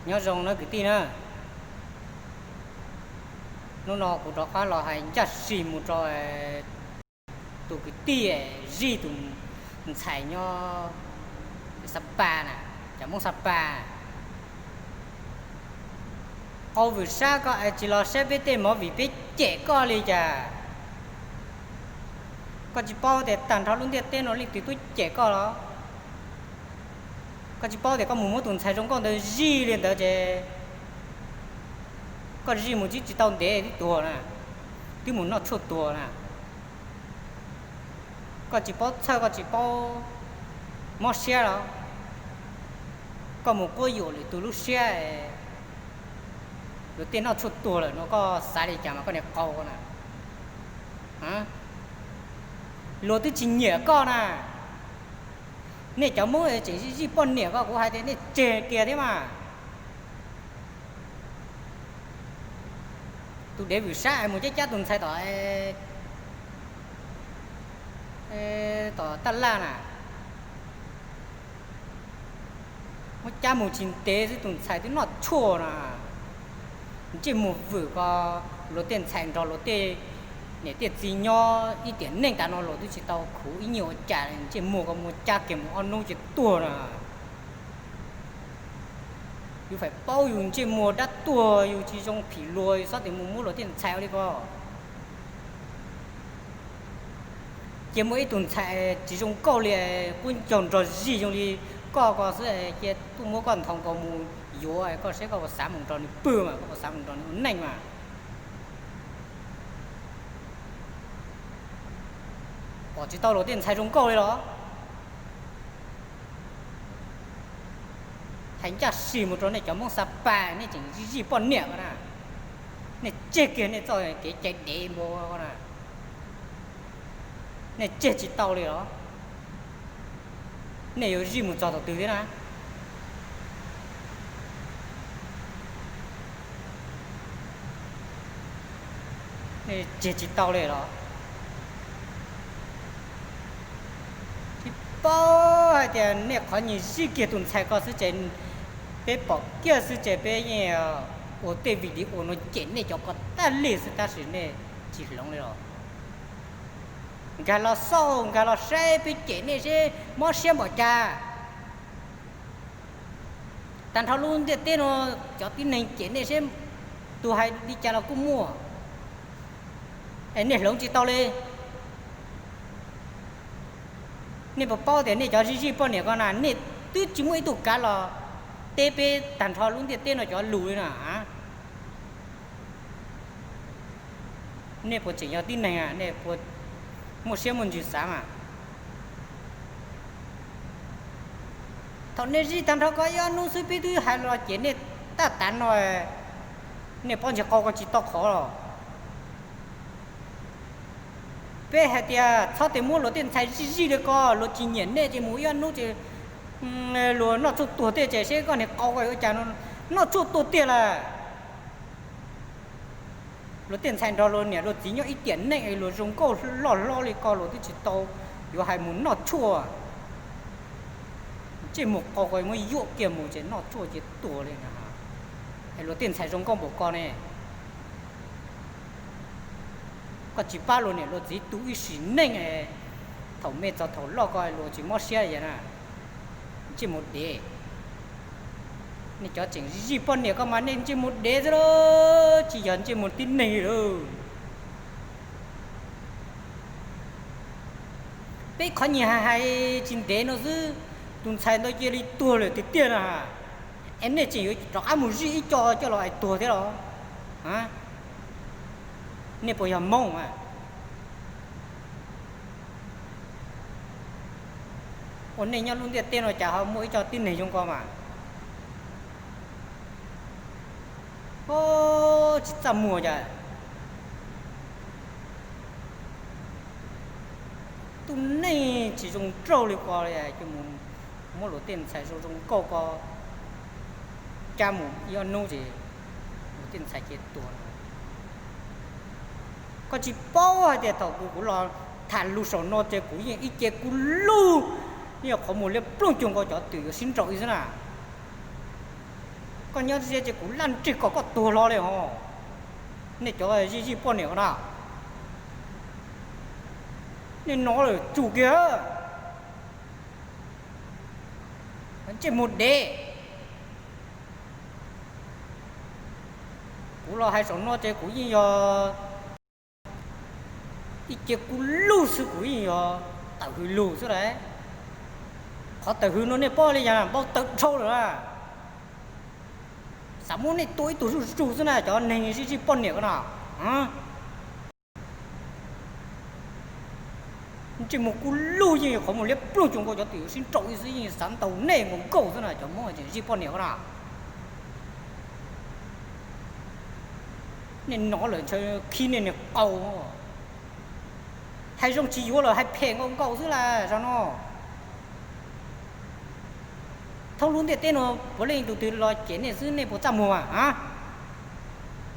Nyob zoo na kwv tij na, hnub no kuv rov qab los hais ncaj si mus rau tus kwv tij zij tus ntxhais nyob Xab Pas na, cov Hmoob Xab Pas. Qau Vwm Sab, koj tsis los saib peb tej movie, peb cem koj li cas? Koj tsis paub tias tag nrho lub ntiaj teb no leej twg tuaj cem koj los? Koj tsis paub tias koj mus muab tus ntxhais zoo nkauj ntawd zij li ntawd ces koj zij mus tsis tsis tau ntev twb tuag na, twb mus noj tshuaj tuag na. Koj tsis paub txhawj, koj tsis paub mob siab los? Koj mus quab yuam lwm tus lub siab, luag tej noj tshuaj tuag lawm no koj xav li cas mas koj niag qau na? Luag twb tsis nyiam koj na. Nej cov Hmoob tseem zij poj niam ko, kuv hais tias nej tseg kiag thiab mas. Tus dev Vwm Sab es mus cab cab tus ntxhais tom, tom taj laj na, muab cab mus tsis ntev xwb tus ntxhais twb noj tshuaj na. Ntsej muag vwm ko, luag tej ntxhais nrog luag tej niam tej txiv nyob ib tiam neej tas no los twb tsis tau khuv ib nyuag ua cas, ntsej muag ko muab cab kiag mus ob hnub ces tuag na. Yus faim paub yus ntsej muag dab tuag, yus tsis zoo phim luag, yus txhob tias mus muab luag tej ntxhais ua li ko. Cia muaj ib tug ntxhais tsis zoo nkauj li, quab ncaug nrog zij zoo li koj ko xwb, cia tuaj muab koj nthos nkaus mus yuav, koj saib koj puas xav mus nrog nws pw mas, koj puas xav mus nrog nws ua neej mas. Pom tsis tau luag tej ntxhais zoo nkauj li los? Hais ncaj si mus rau nej cov Hmoob Xab Pas, nej tseem zij poj niam ko na. Nej tseg kiag nej txoj kev cai dev npua ko na. Nej tseg tsis tau li los? Nej yuav zij mus txog thaum twg thiab na? Nej tseg tsis tau li los? Tsis paub hais tias nej qhov nyias zij kiag tus ntxhais ko xwb ces, peb pom kiag xwb ces peb yeej ua tej video no cem nej cov ko tag li xwb tab sis nej tsis hloov li los? Nkag los xauj, nkag los saib peb cem nej seb mob siab npaum cas. Tag nrho lub ntiaj teb no cov tib neeg cem nej seb tus hais li cas los kuj muaj. Es nej hloov tsis tau li. Nej puas paub tias nej cov zij zij poj niam ko na, nej twb tsis muaj ib tug kav los teb peb tag nrho lub ntiaj teb no cov lus li na? Nej puas tseem yog tib neeg, nej puas muaj siab muaj ntsws xav mas? Thaum nej zij tag nrho ko ib ob hnub xwb peb twb hais los cem nej tag tav no, nej pob ntseg qau ko tsis tau qhov los? Peb hais tias txhob tias muab luag tej ntxhais zij zij li ko, luag tsis nyiam nej ces mus ib ob hnub ces luag noj tshuaj tuag tej ces seb koj niag qau ko yuav cas no, noj tshuaj tuag tiag lawm. Luag tej ntxhais nrog luag niam luag txiv nyob ib tiam neej es luag zoo nkauj loj hlob li ko luag twb tsis tau yuav hais mus noj tshuaj. Ntsej muag qau ko muab yuam kiag mus ces noj tshuaj ces tuag li na. Es luag tej ntxhais zoo nkauj npaum ko ne, koj tsis pab luag niam luag txiv tu ib sim neej, thaum me txog thaum loj ko luag tsis mob siab li na. Ntsej muag dev. Nej cov tseem zij poj niam ko mas nej ntsej muag dev xwb lauj, tsis yog ntsej muag tib neeg li lauj. Peb qhov nyias hais hais tsis ntev no xwb, tus ntxhais ntawd cia li tuag lawm tiag tiag na. Es nej tseem yuav rov qab mus zij ib co coj los es tuag thiab los? Nej puas yog Hmoob? Ua nej nyob lub ntiaj teb no cas ho muaj ib co tib neeg zoo ko mas? Tsis txaj muag cas. Tus neeg tsis zoo nraug li ko, mus muab luag tej ntxhais zoo zoo nkauj ko cab mus ib ob hnub ces luag tej ntxhais ces tuag. Koj tsis paub hais tias thaum kuv, kuv los tham lus saum no ces kuv yeej ib ce kuv lug, yeej qhov muag liab plooj cuag nkaus cov twm yuav sib nraus ib xwb na. Koj nyob ze ces kuv laj nrig kom koj tuag hlo li hos. Nej cov zij zij poj niam ko na, nej nov lawm tsum kiag, ntsej muag dev. Kuv los hais saum no ces kuv yeej yog ib ce kub lug xwb, kuv yeej yog tawm hws lug xwb lauj. Qhov tawm hws no nej paub li cas, npau taws dhau lawm na. Xav muab nej tua ib tug zuj zus xwb na cov neeg zij zij poj niam ko no. Ntsej muag kub lug yeej yog qhov muag liab ploog cuag nkaus, cov twm yuav sib nraus ib xwb yeej xav ntaus nej nkaus nkaus xwb na cov Hmoob niaj zij poj niam ko na. Nej nov lawm ntshe khib nej niag qau. Hais zoo tsis yuav los hais phem nkaus nkaus xwb las zog no. Thoob lub ntiaj teb no puav leej tus twg los cem nej xwb, nej puas txaj muag a?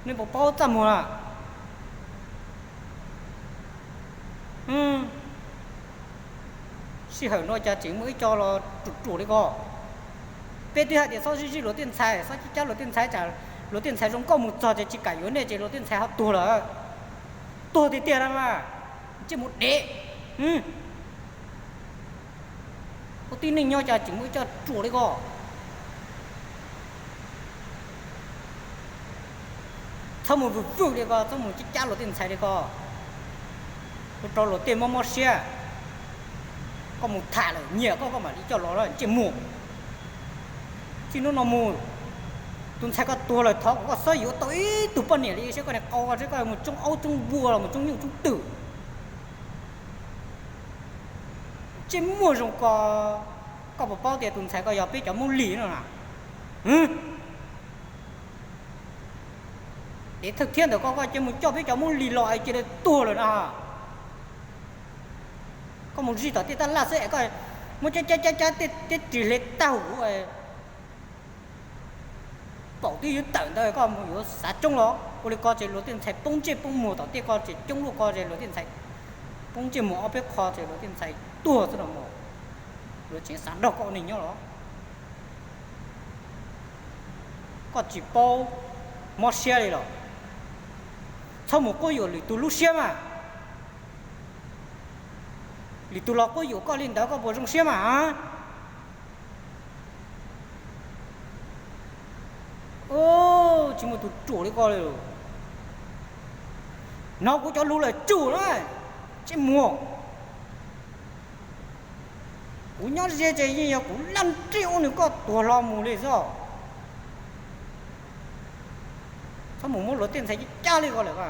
Nej puas paub txaj muag a? Sij hawm no cas tseem muaj ib co los ruam ruam li ko. Peb twb hais tias txhob zij zij luag tej ntxhais, txhob cab cab luag tej ntxhais, tsam luag tej ntxhais zoo nkauj mus txog ces tsis kam yuav nej ces luag tej ntxhais ho tuag lawm. Tuag tiag tiag na mas, ntsej muag dev. Ua tib neeg nyob cas tseem muaj ib co ruam li ko. Txhob mus vwm vwm li ko, txhob mus cab cab luag tej ntxhais li ko. Ua rau luag tej mob mob siab. Koj mus tham lawm nyiam koj, koj mam li coj los ntsej muag. Txij hnub no mus, tus ntxhais koj tuag lawm thov kom koj txhob yuav tau ib tug poj niam li, saib koj niag qau, saib koj mus tsoob aub tsoob npua los mus tsoob nyuj tsoob twm. Ntsej muag zoo ko, koj puas paub tias tus ntxhais ko yog peb cov Hmoob Lis no na? Dev thawj thiab ntawm ko, koj cia mus coj peb cov Hmoob Lis los es cia li tuag lawm na. Koj mus zij tom tej tab laj xwb es koj muab cab cab cab cab tej ris hle tag huv, paum twb yuav tawm ntawd koj mus yuav xav tsoob los ua li ko ces luag tej ntxhais poob ntsej poob muag tom tej ko ces coob luaj ko ces luag tej ntxhais poob ntsej muag ob peb qho ces luag tej ntxhais tuag xwb no mas. Luag tseem xav nrog koj ua neeg nyob los? Koj tsis paub mob siab li los? Txhob mus quab yuam lwm tus lub siab mas. Lwm tus los quab yuam koj li ntawd koj puas zoo siab mas? Tsis muaj tus ruam li koj li. Hnov kuv cov lus lawm tsum na, ntsej muag. Kuv nyob ze ces yeej yog kuv laj nrig ua nws koj tuag hlo mus li xwb. Txhob mus muab luag tej ntxhais cab cab li ko lawm.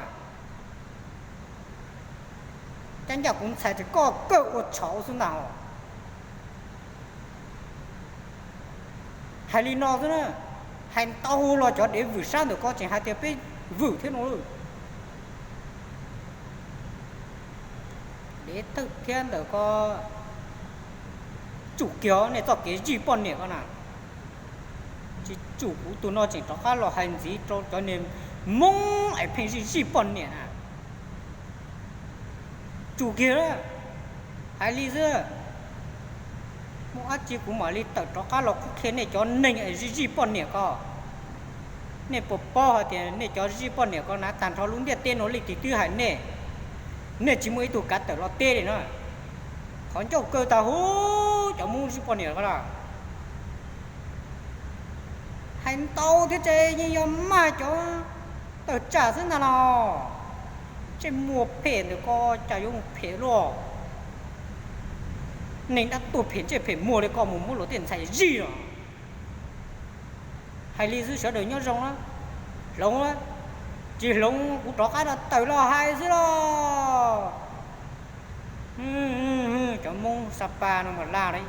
Cab ncaj kuv ntxhais ces koj kawg ua tshauv xwb ntag os. Hais li no xwb na, hais ntau los cov dev vwm sab ntawm ko tseem hais tias peb vwm thiab no. Dev thawj thiab ntawm ko, tsum kiag nej txoj kev zij poj niam ko na. Tsis tsum kuv tus no tseem rov qab los hais ntxiv rau cov niag Hmoob es pheej zij zij poj niam na. Tsum kiag, hais li xwb. Muaj dab tsi kuv mam li tawm rov qab los qhuab qhia nej cov neeg es zij zij poj niam ko. Nej puas paub hais tias nej cov zij poj niam ko na tag nrho lub ntiaj teb no leej twg twb hais nej, nej tsis muaj ib tug kav tawm los teb li na. Qhov ncauj kaw tag huv cov Hmoob zij poj niam ko na. Hais ntau thiab ces yeej yog mag cov tawm tsam xwb ntag los. Ntsej muag phem ntawm ko cas yuav mus phem luaj. Neeg dab tuag phem ntsej phem muag li ko mus muab luag tej ntxhais zij los. Hais li xwb sawv daws nyob zoo na, hloov na, tsis hloov kuv rov qab los tawm los hais xwb los. Cov Hmoob Sapa no mas laj li.